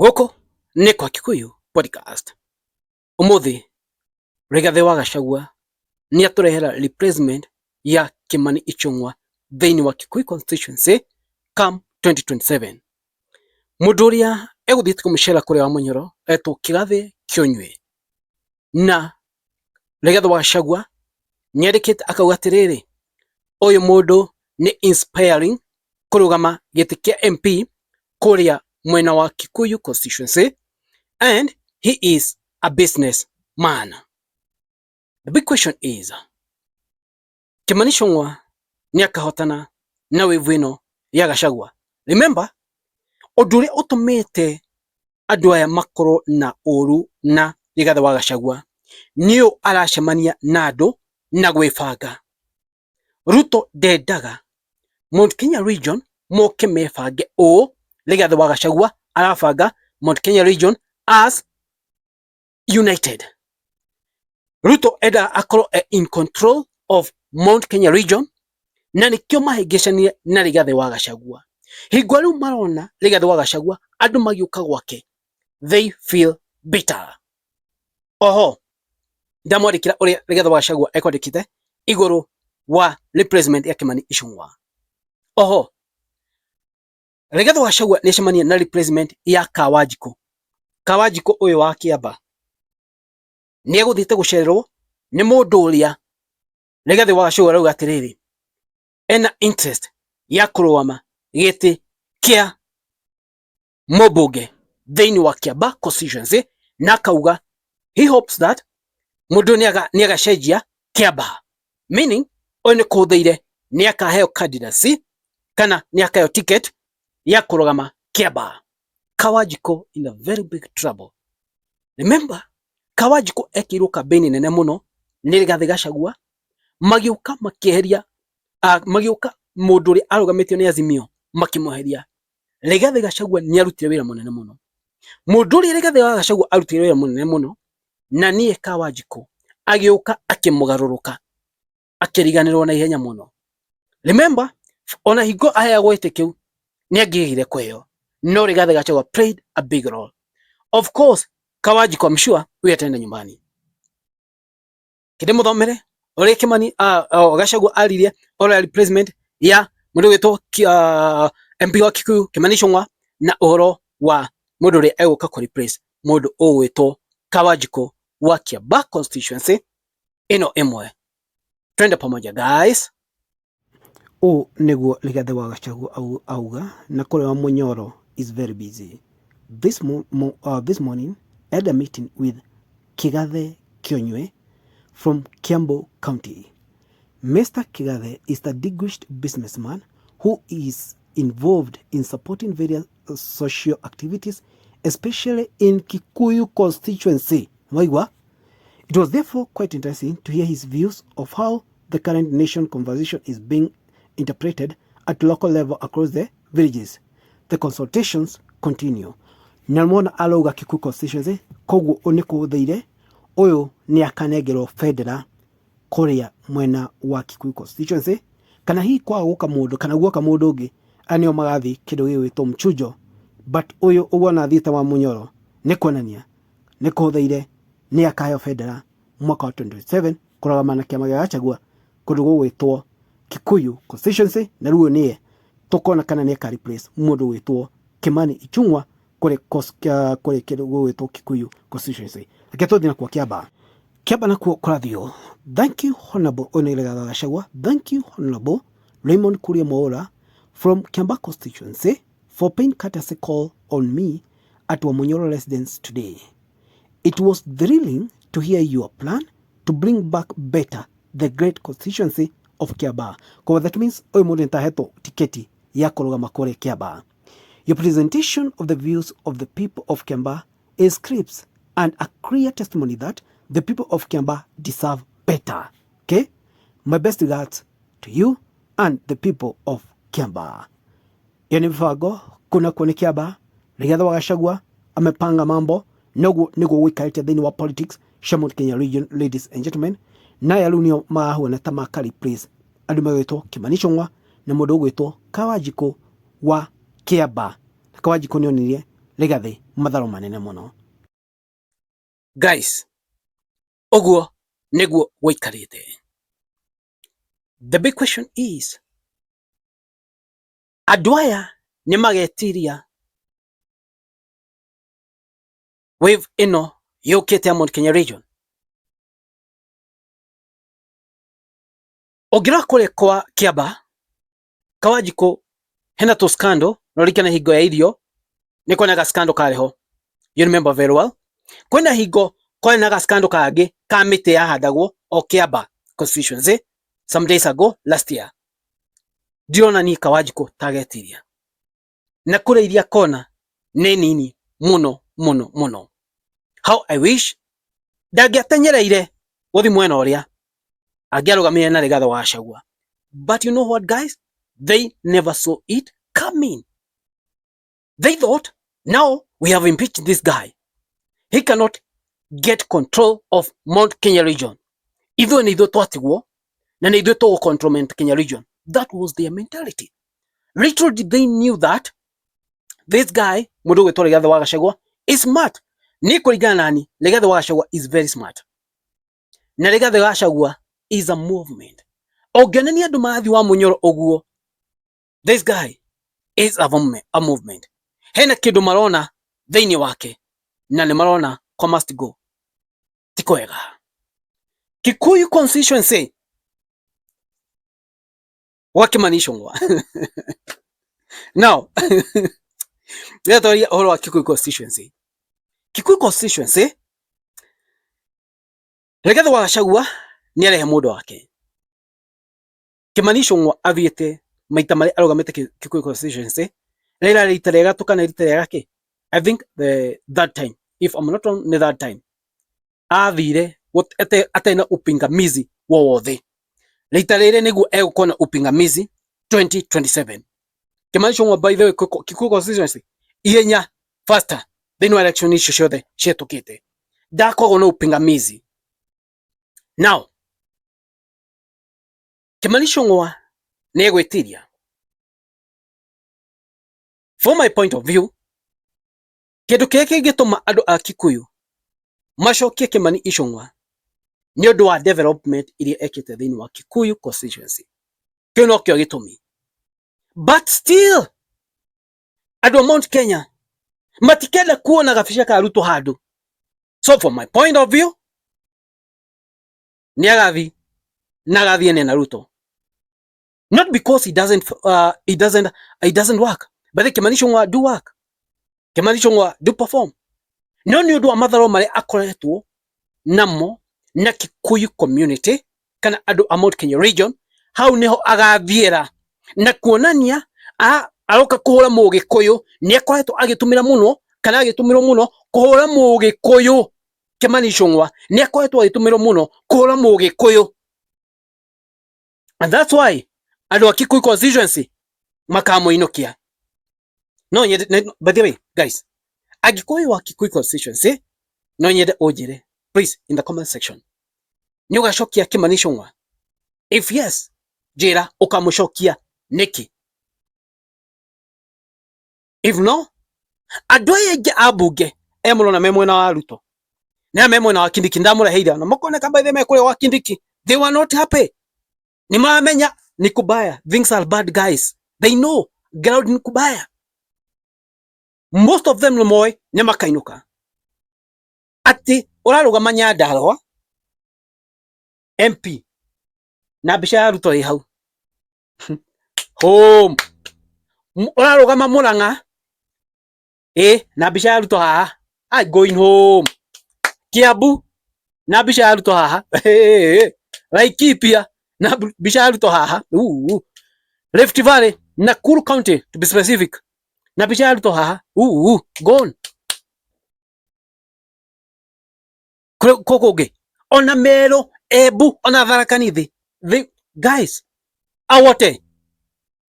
Gũkũ nĩ kwa Kikuyu Podcast. Ũmũthĩ Rigathĩ wa Gachagua nĩ atũrehera replacement ya Kimani Ichung'wa thĩinĩ wa Kikuyu constituency come 2027. Mũndũ ũrĩa egũthiĩte kũmũcera kũrĩa wa Mũnyoro etwo Kĩgathĩ Kĩonyue. Na Rigathĩ wa Gachagua nĩandĩkĩte akauga atĩrĩrĩ, ũyũ mũndũ nĩ inspiring kũrũgama gĩtĩ kĩa MP kũrĩa mwena wa Kikuyu constituency and he is a business man. The big question is, Kimani Ichung'wa nĩ akahotana na wave ĩno ya Gachagua? Remember, ũndũ ũrĩa ũtũmĩte andũ aya makorwo na ũru na Rigathĩ wa Gachagua nĩ ũũ aracemania na andũ na gwĩbanga. Ruto ndendaga Mount Kenya region moke mebange ũũ Rigathĩ wa Gachagua arabanga Mount Kenya region as united. Ruto endaga akorwo e in control of Mount Kenya region na nĩkĩo mahĩngĩcanire na Rigathĩ wa Gachagua. Hingo rĩu marona Rigathĩ wa Gachagua andũ magĩũka gwake, they feel bitter. Oho ndamwandĩkĩra ũrĩa Rigathĩ wa Gachagua ekwandĩkĩte igũrũ wa replacement ya Kimani Ichung'wa. Oho Rigathĩ wa Gachagua nĩacemania na replacement ya Kawanjikũ. Kawanjikũ ũyũ wa Kĩamba nĩegũthiĩte gũcererwo nĩ mũndũ ũrĩa Rigathĩ wa Gachagua arauga atĩrĩrĩ, ena interest ya kũrũgama gĩtĩ kĩa mũmbunge thĩinĩ wa Kiambaa constituency, na akauga he hopes that mũndũ nĩagacenjia Kiambaa, meaning ũyũ nĩ kũhũthĩire nĩakaheo candidacy kana nĩakaheo ticket ya kũrũgama Kiambaa. Kawanjikũ in a very big trouble. Remember, Kawanjikũ ekĩirwo campaign nene mũno nĩ Rigathĩ Gachagua, magĩũka makĩeheria, magĩũka mũndũ ũrĩa arũgamĩtio nĩ Azimio makĩmweheria. Rigathĩ Gachagua nĩ arutire wĩra mũnene mũno. Mũndũ ũrĩa Rigathĩ wa Gachagua arutire wĩra mũnene mũno na niĩ Kawanjikũ agĩũka akĩmũgarũrũka akĩriganĩrwo na ihenya mũno. Remember, ona hingo aheagwo gĩtĩ kĩu nĩ angĩgire kũheo, no Rigathĩ Gachagua played a big role. Of course, Kawanjikũ, I'm sure huyu ataenda nyumbani. Kĩndĩ mũthomere ũrĩa Kimani Gachagua aririe ũrĩa replacement ya mũndũ ũgwĩtwo MP wa Kikuyu Kimani Ichung'wa na ũhoro wa mũndũ ũrĩa egũka kũ replace mũndũ ũgwĩtwo Kawanjikũ wa Kiambaa constituency ĩno ĩmwe. Twende pamoja, guys. Ũũ nĩguo Rigathĩ wa Gachagua auga na kũrĩa wa Munyoro is very busy. This morning I had a meeting with Kigathe Kionyue from Kiambu County. Mr. Kigathe is a distinguished businessman who is involved in supporting various social activities, especially in Kikuyu constituency. Waigua? It was therefore quite interesting to hear his views of how the current nation conversation is being interpreted at local level across the villages. The consultations continue. Na mona arauga Kikuyu constituency, koguo nĩ kũhũthĩire ũyũ nĩ akanengerwo bendera kũrĩa mwena wa Kikuyu constituency, kana hihi kwaga gũka mũndũ kana guoka mũndũ ũngĩ, aya nĩo magathiĩ kĩndũ gĩgwĩtwo mchujo, but ũyũ ũguo na athiĩte wa Munyoro nĩ kuonania nĩ kũhũthĩire nĩ akaheo bendera mwaka wa 2027 kũrũgama na kĩama gĩa Gachagua kũndũ gũgwĩtwo Kikuyu constituency, na rĩu nĩye tũkona kana nĩ aka replace mũndũ ũgwĩtwo Kimani Ichung'wa kũrĩ kũrĩ kĩndũ gũgwĩtwo Kikuyu constituency. Reke tũthiĩ nakuo Kiambaa. Kiambaa nakuo kũrathio. Thank you, Honorable, ũyũ nĩ Rigathĩ wa Gachagua. Thank you, Honorable Raymond Kuria Mwaura from Kiambaa constituency, for paying courtesy call on me at Wamunyoro residence today. It was thrilling to hear your plan to bring back better the great constituency of Kiambaa. Koguo that means ũyũ mũndũ nĩtahetwo tiketi ya kũrũgama kũrĩa Kiambaa. Your presentation of the views of the people of Kiambaa is crisp and a clear testimony that the people of Kiambaa deserve better. Okay? My best regards to you and the people of Kiambaa. Iyo nĩ mĩbango kuna kuo nĩ Kiambaa. Rigathĩ wa Gachagua amepanga mambo noguo nĩguo gũikarĩte thĩinĩ wa politics cia Mount Kenya region, ladies and gentlemen. Naya rĩu nĩo marahuana ta maka replace andũ megwĩtwo Kimani Ichung'wa na mũndũ ũgwĩtwo Kawanjikũ wa Kiambaa. Na Kawanjikũ nĩonirie Rigathi matharo manene muno. Guys, uguo niguo guikarite. The big question is, andũ aya nĩ magetiria wave ĩno yũkĩte ya Mount Kenya region? Ũngĩrora kũrĩa kwa Kiambaa Kawanjikũ hena tũ scandal no ririkane hingo ya irio nĩ kwena ga scandal karĩ ho, you remember very well. Kwĩna hingo kwarĩ na ga scandal kangĩ ka mĩtĩ yahandagwo o Kiambaa constituency some days ago last year. Ndirona niĩ Kawanjikũ tagetiria na kũrĩa iria kona nĩ nini mũno mũno mũno. How I wish ndangĩatenyereire gũthiĩ mwena ũrĩa angĩarũgamire na Rigathĩ wa Gachagua. But you know what, guys, they never saw it coming. They thought, now we have impeached this guy, he cannot get control of Mount Kenya region. Ithuĩ nĩ ithuĩ twatigwo na nĩ ithuĩ tũgũ control Mount Kenya region. That was their mentality. Little did they knew that this guy, mũndũ ũgwĩtwo Rigathĩ wa Gachagua, is smart. Nĩ kũringana nani, Rigathĩ wa Gachagua is very smart, na Rigathĩ wa Gachagua is a movement. Ũngĩonania andũ marathiĩ wa mũnyoro ũguo, this guy is a movement. Hena kĩndũ marona thĩinĩ wake na nĩ marona kwa must go ti kwega. Kikuyu constituency gwa Kimani Ichung'wa. Now rĩrĩa ũhoro wa Kikuyu constituency, Kikuyu constituency, Rigathĩ wa Gachagua nĩ arehe mũndũ wake. Kimani Ichung'wa athiĩte maita marĩa arũgamĩte Kikuyu constituency, rĩrĩa rita rĩa gatatũ kana rita rĩa gakĩ, I think the third time, if I'm not wrong, nĩ third time athire atarĩ na upingamizi wowothe. Rita rĩrĩ nĩguo egũkorwo na upingamizi 2027. Kimani Ichung'wa, by the way, Kikuyu constituency ihenya faster thĩinĩ wa election icio ciothe cihetũkĩte ndakoragwo na upingamizi. Now Kimani Ichung'wa nĩ egwĩtiria. From my point of view, kĩndũ kĩrĩa kĩngĩtũma andũ a Kikuyu macokie Kimani Ichung'wa nĩ ũndũ wa development iria ekĩte thĩinĩ wa Kikuyu constituency. Kĩu nokĩo gĩtũmi. But still andũ a Mount Kenya matikenda kuona gabica ka Ruto handũ. So from my point of view, nĩ agathi na agathiĩ na Ruto, not because he doesn't work, but the Kimani Ichung'wa do work, Kimani Ichung'wa do perform, no nĩ ũndũ wa matharo marĩa akoretwo namo na Kikuyu community kana andũ a Mount Kenya region, hau niho agathiĩra na kuonania aroka kũhũra mũgĩkũyũ. Nĩ akoretwo agĩtũmĩra mũno kana agĩtũmĩrwo mũno kũhũra mũgĩkũyũ. Kimani Ichung'wa nĩ akoretwo agĩtũmĩrwo mũno kũhũra mũgĩkũyũ, and that's why andũ a Kikuyu constituency makamũinũkia. No nyende, by the way, guys, angĩkorwo wĩ wa Kikuyu constituency, no nyende ũnjĩre please in the comment section, nĩ ũgacokia Kimani Ichung'wa? If yes, njĩra ũkamũcokia nĩkĩ. If no, andũ aya aingĩ a mbunge aya mũrona me mwena wa Ruto na me mwena wa Kindiki, ndamũreheire na makoneka by the way kũrĩa wa Kindiki, they were not happy. Nĩ maramenya ni kubaya, things are bad, guys. They know ground ni kubaya. Most of them nĩ moĩ nĩ makainũka atĩ ũrarũgama Nyandarua MP na mbica ya Ruto ĩ hau, home. Ũrarũgama Murang'a ĩ na mbica ya Ruto haha, I going home. Kiambu na mbica ya Ruto haha, Laikipia na mbica ya Ruto haha, Rift Valley, Nakuru County to be specific, na mbica ya Ruto haha, gone. Kũ kũngĩ ona Meru, Embu, ona Tharaka Nithi, guys, awote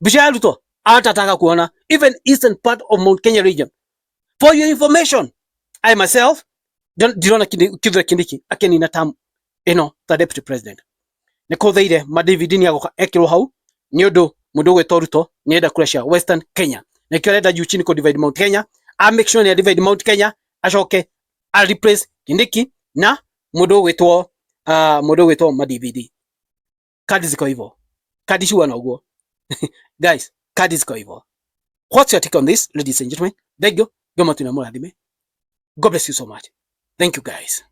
mbica ya Ruto atataka kuona, even eastern part of Mount Kenya region. For your information, I myself ndirona Kithure Kindiki akinina term ĩno ta deputy president. Nĩ kũthĩire ma DVD nĩ agoka ekĩrwo hau nĩ ũndũ mũndũ ũgwĩtwo Ruto nĩ arenda kura cia Western Kenya, nĩkĩo arenda juu chini kũ divide Mount Kenya. A make sure ni divide Mount Kenya, acoke a replace Kindiki na mundu ugwitwo mundu ugwitwo Mudavadi. Kadi ziko hivyo, kadi ciuana uguo. Guys, kadi ziko hivyo. What's your take on this, ladies and gentlemen? Thank you. Ngai matuna murathime. God bless you so much. Thank you, guys.